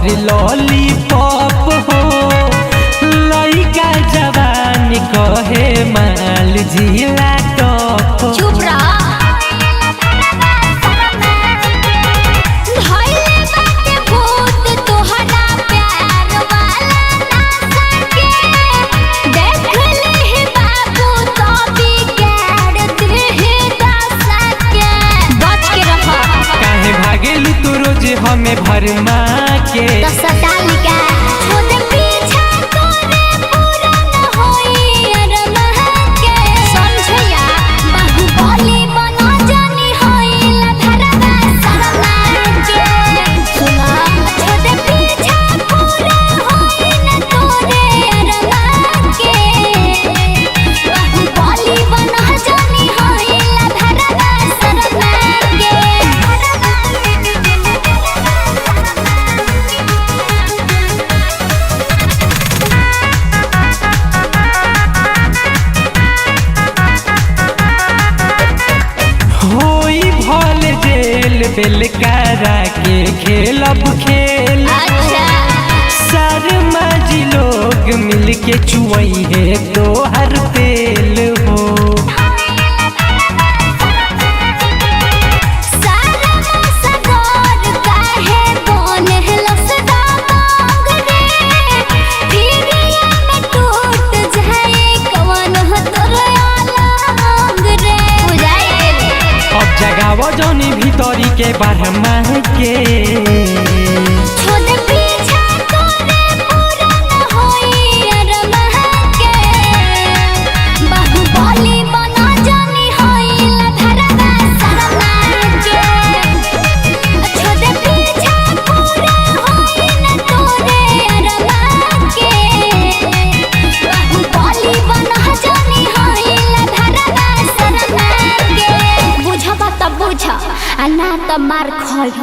तोहर लॉलीपॉप हो। लइका जवान कहे माल जिला टॉप हो। चुप रह। धइले बाटे भूत तोहरा प्यार वाला नासा के। देख लिही बाबू तो बिगाड़ दिही दशा के। बच के रह। काहे भागेलू तू रोज हमें भरमा के। तो सतालिका छोड़ पीछा तोरे पूरा न होई अरमान के। समझिया बाहुबली बना जानी होई लभरवा शर्मा के। सुना छोड़ पीछा पूरा होई न तोरे अरमान के। बाहुबली बना जानी होई लभरवा शर्मा के। होई भल जेल बेल करा के खेलब खेल। अच्छा। शर्मा जी लोग मिल के चुवई है तोहर तेल हो। सारा सगोर काहे बोनहलो सदा बांगरे। फिरिया में टूट जाए कवन हो तोर आलंग रे। बुझाइल। अब जगाव जौनी भीतरी के बरमा के। छोड़ पीछा तोरे पूरा न होई अरमान के। बाहुबली बना जानी होई लभरवा शर्मा के। छोड़ पीछा पूरा होई न तोरे अरमान के। बाहुबली बना जानी होई लभरवा शर्मा के। बुझबा त बुझ आ ना त मार खइह।